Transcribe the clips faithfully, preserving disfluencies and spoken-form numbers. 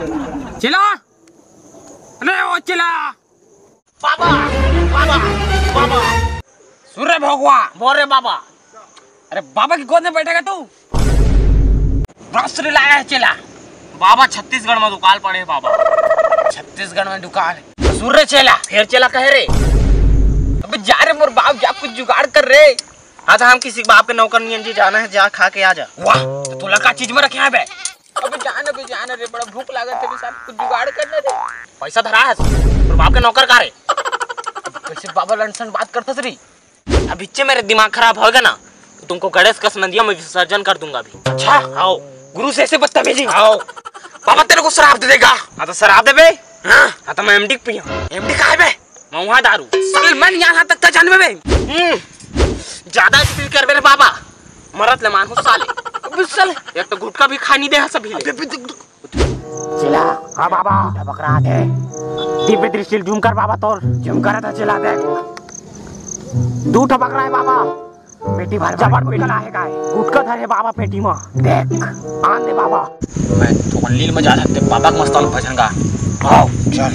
चेला, अरे ओ चेला। बाबा, बाबा, बाबा। सुन रे भगवा। बोल रे बाबा। अरे बाबा की गोद में बैठेगा तू? रास्त्री लाया है चेला। बाबा छत्तीसगढ़ में दुकाल पड़े है बाबा। छत्तीसगढ़ में दुकाल है। सुन रे चेला, फेर चेला कहे रे। अबे जा रे मोर बाप, जा कुछ जुगाड़ कर रे। आज हम किसी बाप के नौकर नियन जी जाना है, जा खा के आ जा। वाह, तो तोला का चीज में रखे हैं बे? अबे जाना, अबे जाना रे, बड़ा भूख लागत है, साहब कुछ जुगाड़ करना रे। पैसा धरा है, तोर बाप के नौकर का रे? अबे कैसे बाबा लंसन बात करता रे? अब इच्छे मेरे दिमाग खराब होगा ना, तो तुमको गणेश कस नदिया में विसर्जन कर दूंगा अभी। अच्छा, आओ। गुरु से ऐसे बदतमीजी। आओ। बाबा तेरे को शराब दे देगा। हाँ तो शराब दे बे। हाँ। हाँ तो मैं एमडी पिया। एमडी कहाँ है बे? महुआ दारू। साले मैं नहीं यहाँ तक था जानबे बे। हम्म। ज्यादा स्पीड कर मेरे बाबा। मरत ले मानहूँ साले। अबे साले। एक तो गुटखा भी खा नहीं दे है सभी ले। अबे, अबे, देख, देख। चेला, हाँ बाबा। दू ठा बकरा आथे। दिव्य दृष्टि जूम कर बाबा तोर। जूम करत हे चेला देख। दू ठा बकरा है बाबा। पेटी भर जबर पेटी आहे गाय। गुटखा धरे बाबा पेटी में। देख, आन दे बाबा। मैं तो लील में जा सकते बाबा के मस्तान भजन गा। आओ, चल।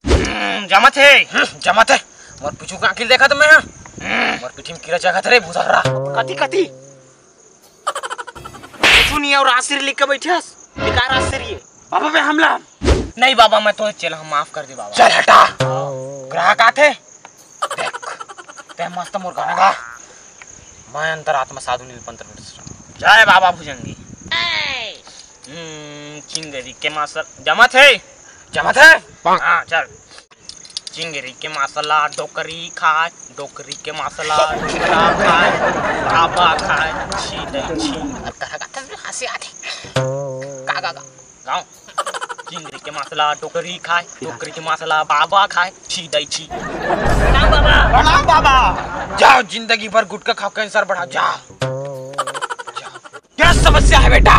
हम्म, जमत हे, हम्म, जमत हे। मोर पीछू का आंखी देखा तो मैं, हम्म, मोर पीठी में कीड़ा जगत रे भूतहरा। कति, कति? सुनिए, और आशीर लिख के बैठे हस? बेकार आशीर ये। बाबा बे हमला। नहीं बाबा, मैं तो चल, हम माफ कर दे बाबा। चल हटा। ग्राहक आथे। देख, ते मस्त मोर गाना गा। मैं अंतरात्मा साधु नीलपंथ मिश्रा। जय बाबा भुजंगी। हम्म, चिंगरी के मासल जमत हे? जमत हे? हाँ, चल। चिंगरी के मसाला डोकरी खाए, डोकरी के मसाला डोकरा खाए, बाबा खाए, छी दे छी। अब कहा कहा तो हंसी आती। का, का, का? गाओ। चिंगरी के मसाला डोकरी खाए, डोकरी के मसाला बाबा खाए, छी दे छी। प्रणाम बाबा। प्रणाम बाबा। जाओ, जिंदगी भर गुटखा खाओ, कैंसर बढ़ा, जाओ। जाओ। क्या समस्या है बेटा?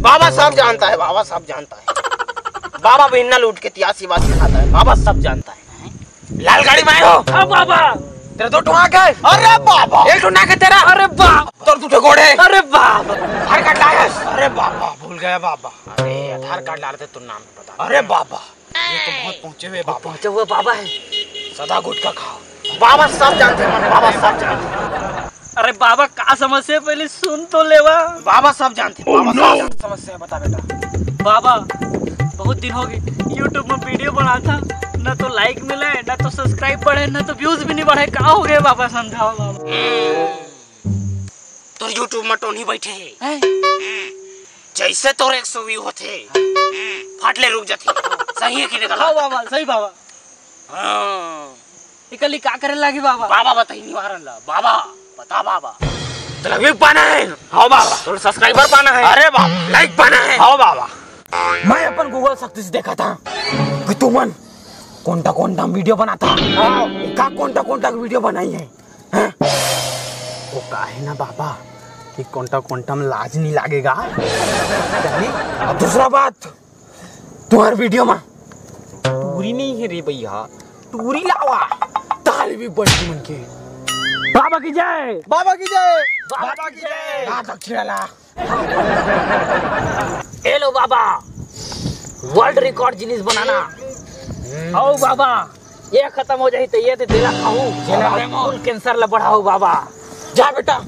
बाबा साहब जानता है, बाबा साहब जानता है। बाबा बिन्नल उठ के तियासी वासी खाता है, बाबा सब जानता है। लाल गाड़ी में आए हो? हाँ बाबा। तेरा दो ठो आँख है? अरे बाबा। एक ठो नाक है तेरा? अरे बाप। तोर दू ठो गोड़ है? अरे बाप। आधार कार्ड लाए हस? अरे बाबा, भूल गया बाबा। अरे आधार कार्ड ला रहे थे, तो नाम बता। अरे बाबा, ये तो बहुत पहुंचे हुए बाबा। पहुंचे हुए बाबा है। सदा गुटखा खाओ। बाबा सब जानते हैं, बाबा सब जानते हैं। अरे बाबा, का समस्या है, पहले सुन तो लेवा। बाबा सब जानते हैं, बाबा सब समस्या है, बता बेटा। बाबा, बहुत दिन हो गए YouTube में वीडियो बना था, ना तो लाइक मिले, ना तो सब्सक्राइब बढ़े, ना तो व्यूज भी नहीं बढ़े। का हो गए बाबा, समझाओ बाबा। तोर YouTube में टोनी बैठे है। हैं? जैसे तोर एक सौ व्यू होथे, फट ले रुक जाथे। सही है कि नहीं गलत? हाँ बाबा, सही बाबा। हाँ। एकली का करे लागी बाबा? बाबा बताई निवारण ला। बाबा, बता बाबा। तेला view पाना है? हाँ बाबा। तोला subscriber पाना है? अरे बाबा। Like पाना है? हाँ बाबा। मैं अपन Google शक्ति से देखा था कि तुमन कोंटा कोंटा में वीडियो बनाता। हाँ। का कोंटा कोंटा की वीडियो बनाई है? हैं? वो का है ना बाबा कि कोंटा कोंटा में लाज नहीं लागेगा। जानी? और दूसरा बात, तुम्हारे वीडियो में टूरी नहीं है रे भैया, टूरी लावा। ताली भी बजती मन के। बाबा की जय। बाबा की जय। बाबा की जय। ला दक्षिणा ला। ए लो बाबा, world record Guinness बनाना। आओ बाबा, ये खत्म हो जाही तो ये दे देला खाऊ। जेला रे मोर। Full cancer ला बढ़ाओ बाबा। जा बेटा,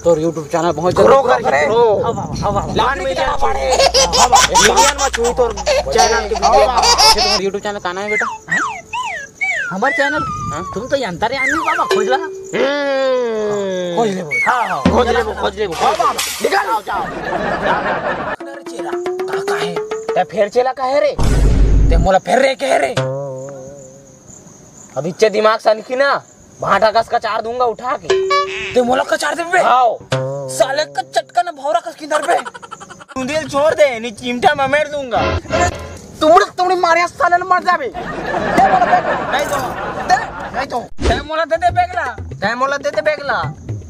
तोर YouTube channel बहुत जल्दी grow कर करे। Grow। आओ बाबा, आओ बाबा। लाख में जाना पड़े। हाँ बाबा। Million में छुई तोर channel के video। हाँ बाबा। अच्छा, तुम्हारा YouTube channel का नाम है बेटा? हमार channel? हाँ? तुम तो अंतर्यामी बाबा, खोज ला। हम्म। खोज लेबो। हाँ, हाँ। खोज लेबो, खोज लेबो। हाँ बाबा, निकाल। जाओ, जाओ। अरे चेला, का, का है? ते फेर चेला का है रे? ते मोला फेर रे कह रे? अब इच्चे दिमाग सनकी ना, भाटा कस कचार दूंगा उठा के। ते मोला कचार देबे? हाव। साले का चटका ना भौरा कस किंदर बे। तू दिल छोड़ दे, नहीं चिमटा में मेर दूंगा। तुमड़ी, तुमड़ी मारे साले न मर जाबे। दे मोला बेगला। नहीं तो, दे, नहीं तो। ते मोला दे दे बेगला। ते मोला दे दे बेगला।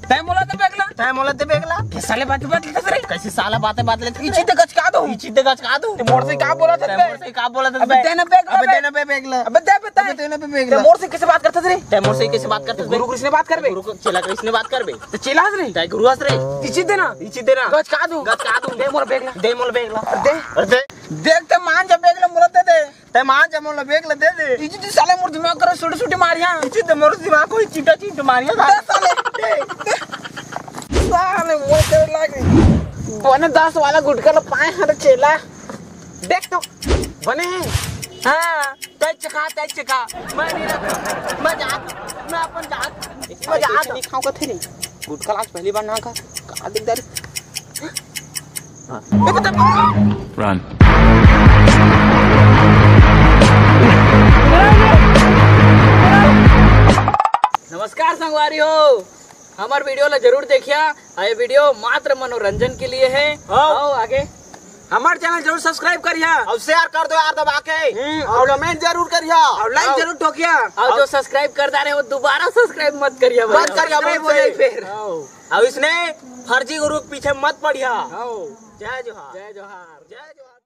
ते मोला दे बेगला। ते मोला दे बेगला। के साले बात, बात लेते रे? कैसे साला बातें, बात लेते? इची ते गचका तो इचित दे गचका दू। ते मोर से का बोलत हस बे? मोर से का बोलत हस अबे बे? दे ना bag ला अबे बे। दे ना बे bag ला। अबे दे बे ते। अबे दे ना बे bag ते ला। मोर से कइसे बात करथस रे? ते मोर से कइसे बात करथस बे? गुरु कृष्ण बात करबे। गुरु को चेला कृष्ण बात करबे। ते चेला हस रे? ते गुरु हस रे? इचित दे ना। इचित दे ना। गचका दू। गचका दू। दे मोर bag ला। दे मोर bag ला। दे। अरे दे। देख ते मान जा bag ला मोला दे दे। ते मान जा मोला bag ला दे दे। इचित दे साले मोर दिमाग करा सूटी सूटी मारिया। इचित दे मोर दिमाग करा चिमटा चिमटा मारिया दे साले। साले मोर तेरे लागे। बने दस वाला गुटका ला पाए हर चेला। देख तो बने हे। हाँ, तै चखा, तै चखा। मैं नहीं रख, मैं जात, मैं अपन जात, मैं जात। नहीं खाऊं कथे नहीं। गुटका ला आज पहली बार ना खा, का दिखदारी। Run। नमस्कार संगवारी हो, हमर video ला जरूर देखिया। ये video मात्र मनोरंजन के लिए है। हाँ। आओ आगे। हमर channel जरूर subscribe करिया। अउ share कर दो यार दबा के। हम्म, अउ comment जरूर करिया। अउ like अउ जरूर ठोकिया। अउ जो subscribe कर डारे वो दोबारा subscribe मत करिया भाई। मत करिया, subscribe हो जाए फिर। अउ इसने फर्जी गुरु के पीछे मत पड़िया। जय जोहार। जय जोहार। जय जोहार।